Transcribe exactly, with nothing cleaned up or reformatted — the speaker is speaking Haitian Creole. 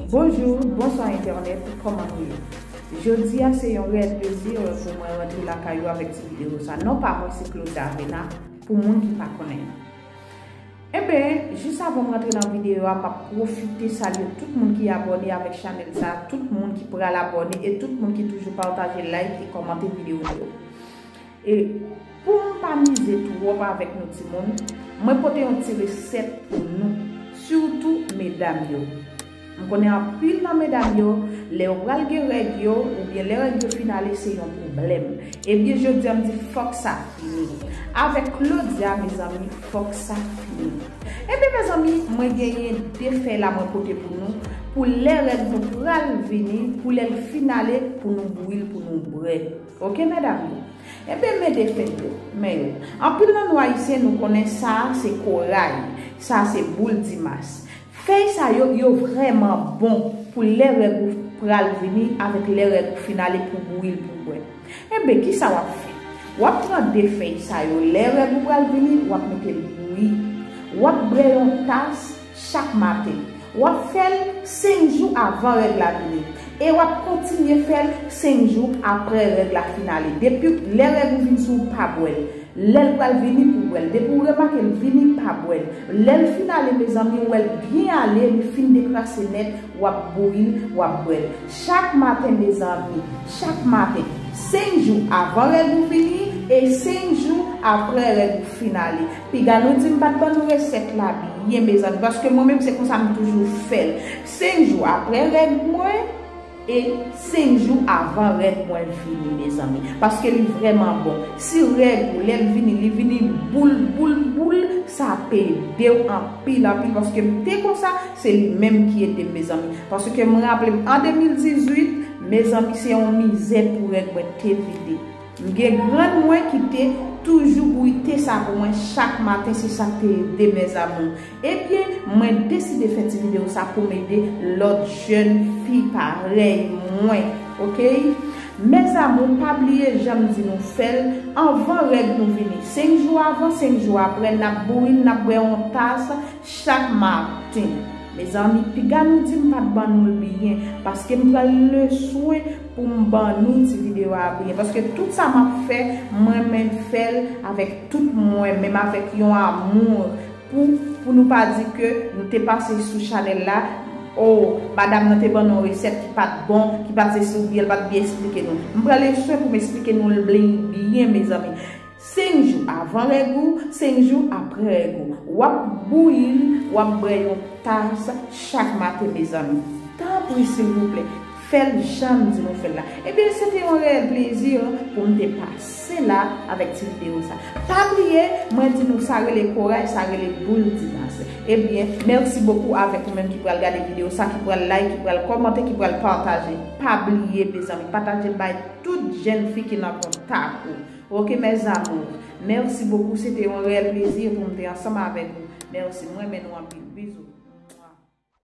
Bonjou, bonswa entènèt, kòman nou ye? Jodi a se yon reyèl plezi pou mwen rantre lakay ou avèk ti videyo sa. Non pa mwen se Claudia Avena, pou moun ki pa konnen. Enben, jis avan m rantre nan videyo a, m ap pwofite salye tout moun ki abòne avèk chanèl sa, tout moun ki pral abòne e tout moun ki toujou pataje, like e kòmante videyo nou yo. E pou m pa mize twòp avèk nou timoun, mwen pote yon ti resèt pou nou, sitou medam yo. M konnen anpil nan medam yo, lè yo pral gen règ yo, oubyen lè règ yo fin ale, se yon pwoblèm. Ebyen, jodi a m di fòk sa fini. Avèk Claudia, mezanmi, fòk sa fini. Ebyen, mezanmi, mwen genyen de fèy la mwen pote pou nou, pou lè règ nou pral vini, pou lè l fin ale, pou nou bouyi l, pou nou bwè. Oke, medam yo? Ebyen, men de fèy yo, men yo. Anpil nan nou Ayisyen, nou konnen sa se koray, sa se boul di mas. Fèy sa yo, yo vrèman bon pou lè règ ou pral vini avèk lè règ ou fin ale pou bouyi l pou bwè. Enben, kisa w ap fè? W ap pran de fèy sa yo, lè règ ou pral vini, w ap mete l bouyi. W ap bwè yon tas chak maten. W ap fè l senk jou avan règ la vini. E w ap kontinye fè l senk jou apre règ la fin ale. Depi lè règ ou vin sou ou, pa bwè l. Lè l pral vini pou w bwè l. Depi w remake l vini, pa bwè l. Lè l fin ale, mezanmi, w wè l byen ale, li fin dekrase nèt, w ap bouyi l, w ap bwè l. Chak maten, mezanmi, chak maten. Senk jou avan règ ou vini e senk jou apre règ ou fin ale. Piga nou di m pa t ban nou resèt la byen, mezanmi, paske mwen menm se konsa m toujou fè l. Senk jou apre règ mwen, e senk jou avan règ mwen vini, mezanmi. Paske li vrèman bon. Si règ ou, lè l vini, li vini boul, boul, boul, sa ap ede w anpil, anpil. Paske m te konsa, se li menm ki ede m, mezanmi. Paske m raple m, an de mil dizuit, mezanmi, se yon mizè pou règ mwen te vide. M gen grann mwen ki te toujou bouyi te sa pou mwen chak maten, se sa k te ede m, mes amours. Ebyen, mwen deside fè ti videyo sa pou m ede lòt jèn fi parèy mwen, oke? Mes amours, pa bliye jan m di nou fè l anvan règ nou vini. Senk jou avan, senk jou apre, n ap bouyi l, n ap bwè yon tas chak maten. Mezanmi, piga nou di m pa t ban nou l byen, paske m pran leswen pou m ban nou ti videyo a byen. Paske tout sa m ap fè, mwen renmen fè l avèk tout mwen, menm avèk yon amou. Pou, pou nou pa di ke nou te pase sou chanèl la, o, madam nan te ban nou yon resèt ki pa t bon, ki pa t sesi oubyen l pa t byen eksplike nou. M pran leswen pou m eksplike nou l byen, byen, mezanmi. Senk jou avan règ ou, senk jou apre règ ou. W ap bouyi l, w ap bwè yon tas chak maten, mezanmi. Tanpri, silvouplè, fè l jan m di nou fè l la. Ebyen, se te yon reyèl plezi pou m te pase la avèk ti videyo sa. Pa bliye, mwen di nou sa rele koray, sa rele boul di mas. Ebyen, mèsi bokou avèk ou menm ki pral gade videyo sa, ki pral like, ki pral kòmante, ki pral pataje. Pa bliye, mezanmi, pataje l bay tout jèn fi ki nan kontak ou. Oke, mes amours. Mèsi bokou, se te yon reyèl plezi pou m te ansanm avèk ou. Mèsi, mwen renmen nou anpil. Bizou.